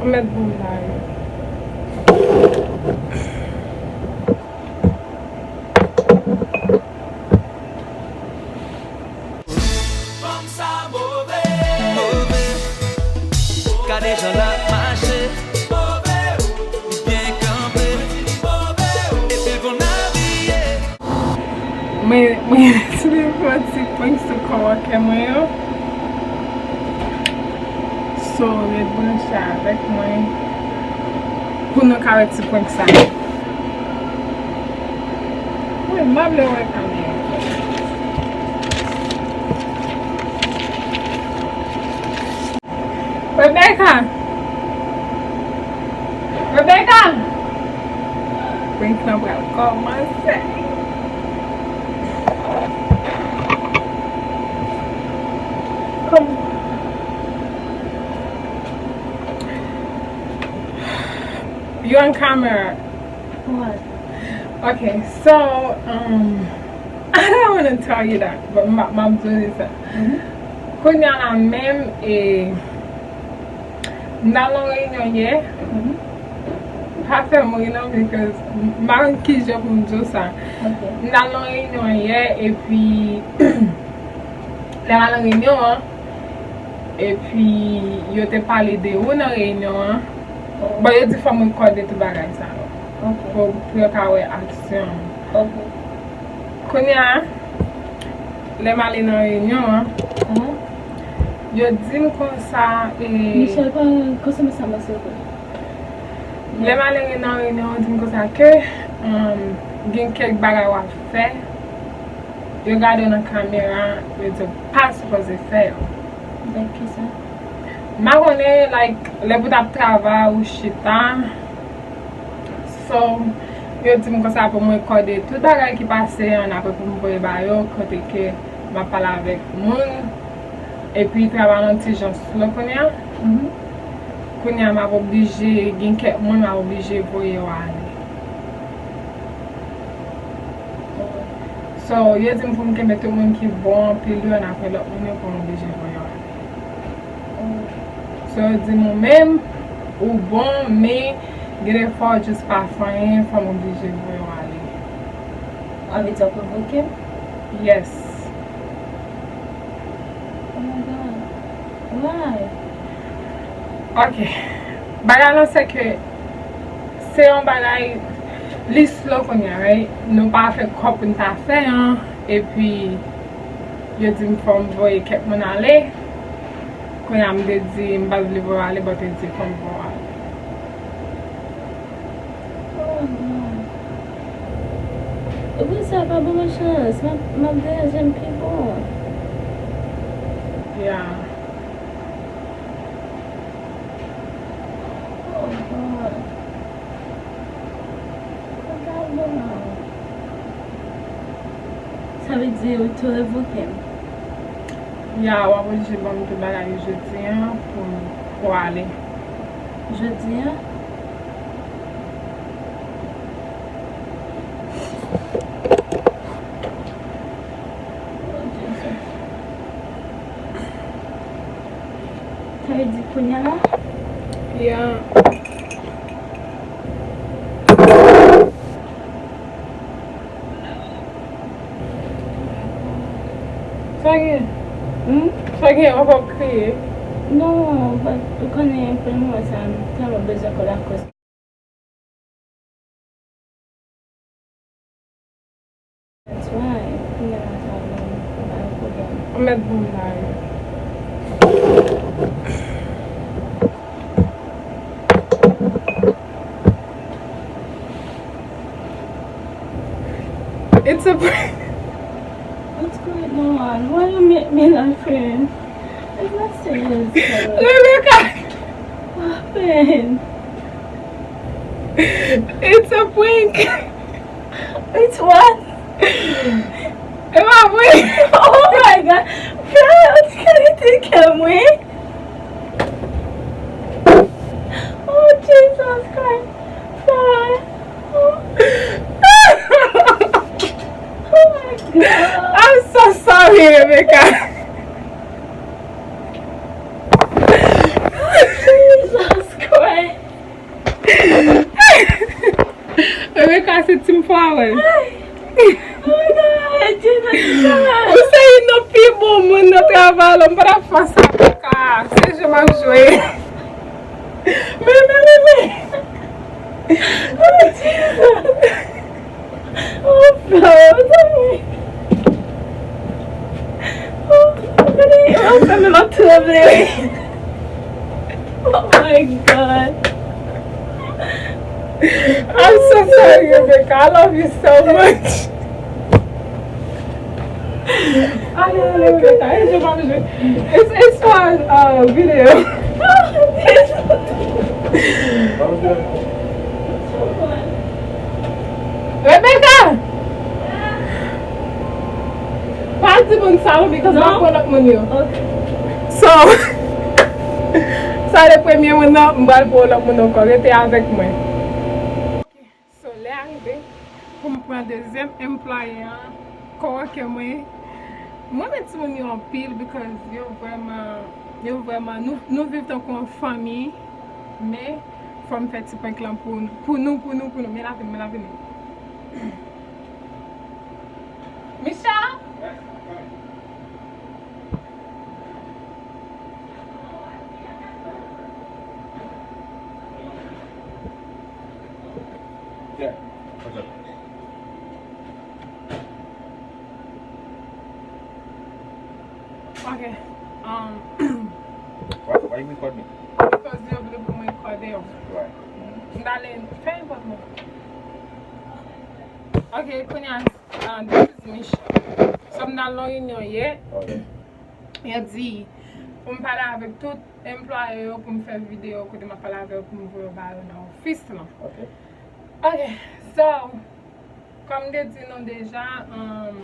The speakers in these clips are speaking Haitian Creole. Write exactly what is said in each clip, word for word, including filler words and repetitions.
Ou mèt bon bagay. Fanm sa move, move. Gade jan l ap mache, move. Li byen kanpe, move. Epi l konn abiye. Mwen, mwen retire yon ti prank sou kòwòkè mwen yo. So, ret branche avèk mwen pou nou ka wè ti prank sa. Wi, m pa vle wè kamera. Rebecca! Rebecca! Prank lan pral kòmanse. Come. You on camera. What? Okay, so, um, I don't want to tell you that, but m ap di w sa. Mhm. Kounye a la menm, e, m t al nan reyinyon yè. Mhm. Pa fè m ri non, because m pa konn kijan pou m di w sa. Ok. M t al nan reyinyon yè, epi, lè m al nan reyinyon an, epi yo te pale de ou nan reyinyon an. Oh. Bon, yo di fò m rekòde tout bagay sa yo. Ok. Pou, pou yo ka wè aksyon. Ok. Kounye a, lè m ale nan reyinyon an, mhm, yo di m konsa, e, Michel, pa konsome sa mwen, silvouplè. Lè m ale nan reyinyon an, yo di m konsa ke, um, gen kèk bagay w ap fè, yo gade w nan kamera, yo di w pa sipoze fè yo. Like kisa? M pa konnen, like, lè pou t ap travay ou chita. So, yo di m konsa pou mwen rekòde tout bagay ki pase an, apre pou m voye ba yo, kote ke m ap pale avèk moun. Epi, travay lan ti jan slow kounye a. Mhm. Kounye a, m ap oblije, gen kèk moun m ap oblije voye yo ale. So, yo di m pou m kenbe tout moun ki bon anpil yo, n apre lòt moun yo pou m oblije voye yo ale. So, yo di m ou menm, ou bon, men gen de fwa w jis pa fè anyen, fò m oblije voye w ale. Anvi di w pwovoke m? Yes. Oh my God. Why? Ok. Bagay lan se ke se yon bagay li slow kounye a, right? Nou pa fè kòb pou n ta fè an, epi yo di m fò m voye kèk moun ale. Kounye a m te di m pa t vle voye w ale, but yo di fò m voye w ale. Oh, non. Epi sa pa ban mwen chans. M ap, m ap voyaje m pi bon. Yeah. Oh, God. Sa ka bon. Sa vle di ou tou revoke m? Ya, w ap oblije ban m tout bagay jodi an pou, pou ale. Jodi an? Oh, Jesus. Sa vle di kounye a la? Yeah. Sa gen? Hmm? Sa gen, w ap kriye? Non, but ou konnen pou moman sa, m tèlman bezwen kòl akoz. That's why. Kounye a sa vin bay pwoblèm. Ou mèt bon bagay. It's a prank. What's going on? Why you make me laugh? It's not serious. Rebecca! What happened? It's a prank. It's what? E pa vre. Oh my God. Girl, can you take care of me? Oh, Jesus Christ. God. Oh my God. I'm so sorry, Rebecca. Jesus Christ. Team Flower. Oh my God, Jesus Christ. Ou se youn nan pi bon moun nan travay la, m pa t ap fè sa pou ka. Se jwe m ap jwe. Men, men, men, men. Oh, Jesus. Oh, Flower, mezanmi. Oh, gade, oh, sa menm ap tranble. Oh my God. I'm so sorry, Rebecca. I love you so much. Ale, ale, Rebecca. It's, it's for a video. Rebecca! Pa di moun sa yo, because m ap pran lòt moun yo. So, sa se premye moun nan, m pral pran lòt moun ankò. Rete avèk mwen. So, lè a rive pou m pran dezyèm employee an, coworker mwen. Mwen renmen timoun yo anpil because yo vrèman, yo vrèman, nou, nou viv tankou yon fanmi, men fò m fè ti prank lan pou, pou nou, pou nou, pou nou. Men la vini, men la vini. Michel? Yeah. What's up? Okay. Um, why, why you record me? Because yo vle pou mwen rekòde w. Why? M t ale fè yon pòt mwen. Okay, kounye a, uh, this is Michelle. So, m t al nan reyinyon yè. Okay. Yo di pou m pale avèk tout employee yo, pou m fè videyo kote m ap pale avè yo, pou m voye yo ba yo nan ofis lan. Ok. Ok, so, kòm m te di nou deja, um,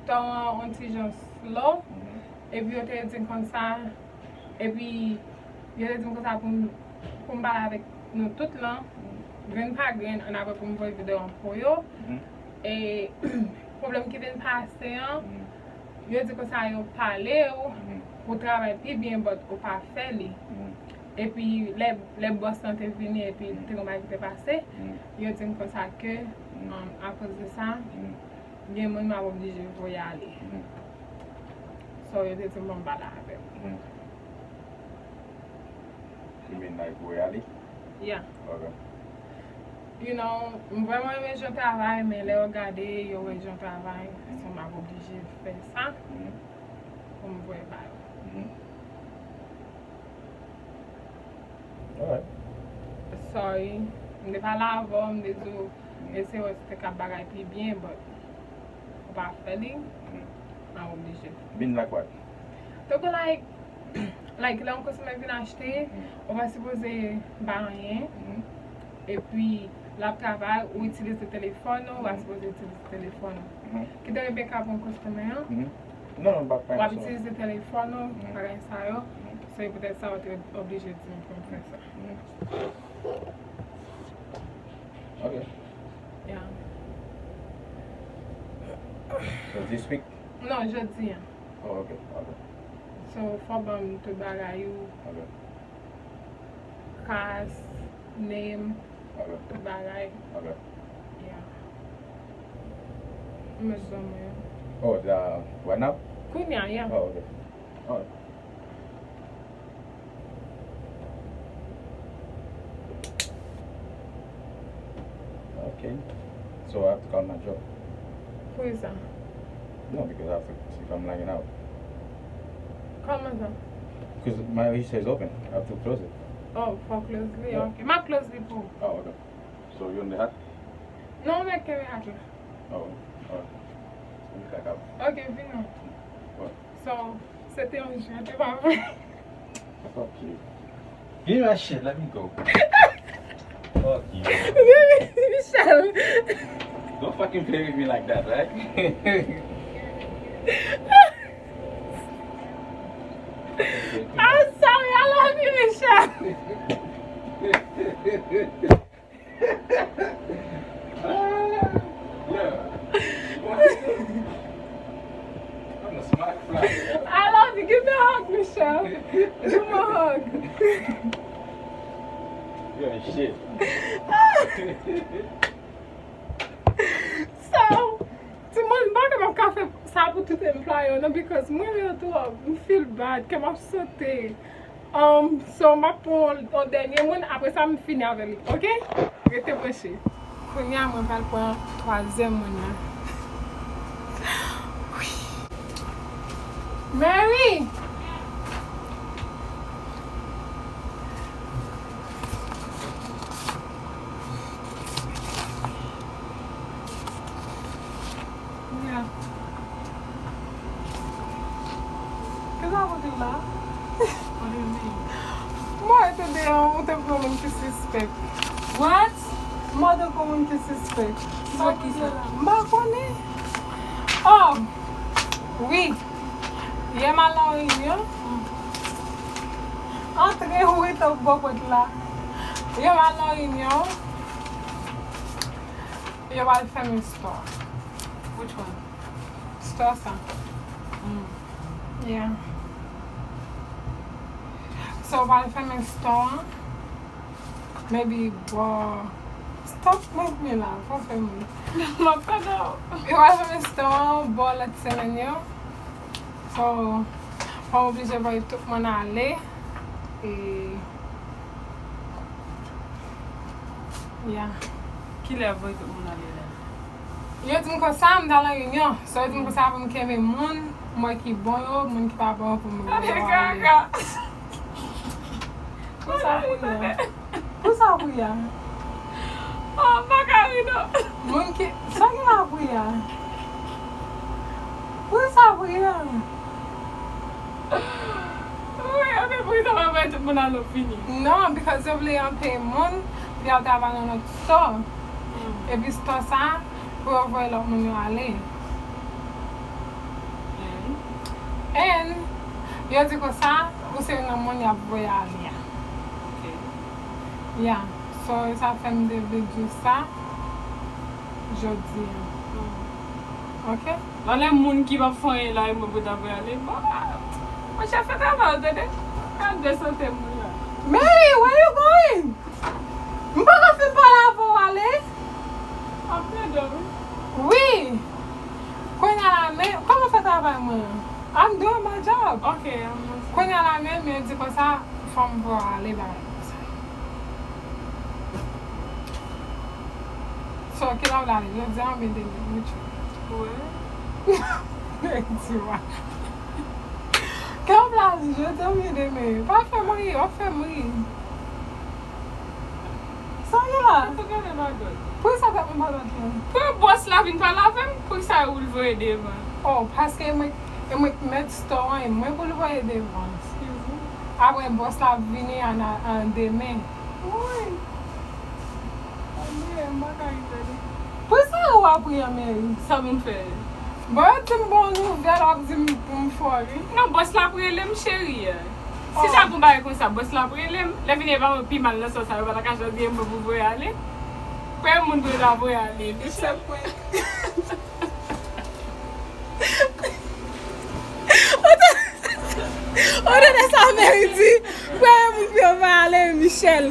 tan an yon ti jan slow, epi yo te di m konsa, epi yo te di m konsa pou m, pou m pale avèk nou tout lan, grenn pa grenn, annapre pou m voye videyo an pou yo. E pwoblèm ki vin pase an, yo di konsa yo pale w pou travay pi byen, but ou pa fè li. Epi lè, lè bòs lan te vini epi te gen bagay ki te pase, yo di m konsa ke, um, akoz de sa, gen moun m ap oblije voye ale. So, yo te di m pou m pale avè w. You mean, like, voye ale? Yeah. Ok. You know, m vrèman renmen jan w travay, men lè yo gade, yo wè jan w travay, so m ap oblije fè sa pou m voye ba yo. Alright. Sorry, m te pale avè w, m te di w, eseye wè si te ka bagay pi byen, but ou pa fè li, m ap oblije. Mean like what? Tankou, like, like, lè yon konsomè vin achte, ou pa sipoze bay anyen. Epi, l ap travay, ou itilize telefòn ou, ou pa sipoze itilize telefòn ou. Kite Rebecca pran konsomè an. Non, non, m p ap pran konsomè. W ap itilize telefòn ou, bagay sa yo. Se poutèt sa ou te oblije di m pou m fè sa. Ok. Yeah. So, this week? Non, jodi a. Oh, ok, ok. So, fò ban m tout bagay ou. Ok. Kas, name, tout bagay. Ok. Yeah. M bezwen mwen. Oh, the, right now? Kounye a, yeah. Oh, ok. Oh. Okay. So I have to call my job. Poukisa? No, because I have to, if I'm logging out. Kòman sa? Because my register is open. I have to close it. Oh, fò close li? Yeah. Ok. M ap close li pou ou. Oh, okay. So you on the hack? Non, mwen kenbe hack la. Oh, alright. So we back out. Ok, vin non. What? So, se te yon jwèt, e pa vre? Fuck you. Give me my shit, let me go. Fuck you. Michel. Don't fucking play with me like that, right? I'm sorry, I love you, Michel. Ah, yeah. I'm a smack fly. I love you. Give me a hug, Michel. Give me a hug. You're in shit. Te m play yo non, because mwen renmen yo twòp. M feel bad, kè m ap sote. Um, so, m ap pran yon dènye moun, apre sa, m fini avè li, oke? Rete branche. Kounye a, mwen pral pran twazyèm moun nan. Mary! Yeah. Kisa w ap di la? What do you mean? Mwen te de yon, ou te pran moun ki sispèk. What? Mwen te pran moun ki sispèk. Sa ki sa? M pa konnen. Oh! Wi. Yè m al nan reyinyon. Antre ou rete bò pòt la. Yè m al nan reyinyon. Yo al fèmen store. Which one? Store sa. Mm. Yeah. So, yo al fèmen store an. Maybe bò. Stop make me laugh. Fò fè m ri. M ap tande w. Yo al fèmen store an bò lòt semèn yo. So, pa oblije voye tout moun ale. E, yeah. Kilè voye tout moun ale la? Yo di m konsa, m t al nan reyinyon. So, yo di m konsa pou m kenbe moun, m wè ki bon yo, moun ki pa bon yo pou m voye yo ale. Kaka. Konsa pou yo. Pou sa w ri a? Oh, m pa ka ri non. Moun ki, sa ki la pou ri a? Pou sa w ri a? Wi, anben pou sa pa bay tout moun alo fini. Non, because yo vle anpe moun, pou y al travay nan lòt store. Mm. Epi store sa, pou yo voye lòt moun yo ale. And yo di konsa, ou se youn nan moun y ap voye ale a. Ok. Yeah. So, sa fè m te vle di w sa jodi a. Ok? Anlè moun ki p ap fè anyen la, e mwen pou ta voye ale. Bon, monchè, fè travay ou, tande? Gade sante moun la. Mary, where you going? M poko fin pale avè w ale. Ap tande w, wi. Wi. Kounye a la, men, kòman fè travay mwen an? I'm doing my job. Ok, I'm listening. Kounye a la, men, men di konsa, fò m voye w ale bagay konsa. So, kilè w vle ale? Jodi a oubyen demen? Which one? Wi. Di w a. Kilè w vle ale? Jodi a oubyen demen? Pa fè m ri, w ap fè m ri. Sa w ye la? Pou gade bagay. Poukisa w t ap mwen pale anpil? Pou bòs la vin pale avè m, poukisa ou l voye devan? Oh, paske e mwen, e mwen k mèt store an, e mwen pou l voye devan. Excuse me. Apre bòs la ap vini an, an demen. Wi. Anmwey, m pa ka ri tande. Poukisa ou ap ri an, Mary? Sa moun fè? Bon, yo di m bon nouvèl, w ap di m pou m fò ri. Non, bòs la ap rele m, cheri. Si sa gon bagay konsa, bòs la ap rele m. Lè fini, e pa mwen pi mal nan sans sa, yo pa ta ka chwazi e mwen pou voye ale. Premye moun pou yo ta voye ale. It's a prank. Ou tande sa Mary di? Premye moun pou yo voye ale, Michel.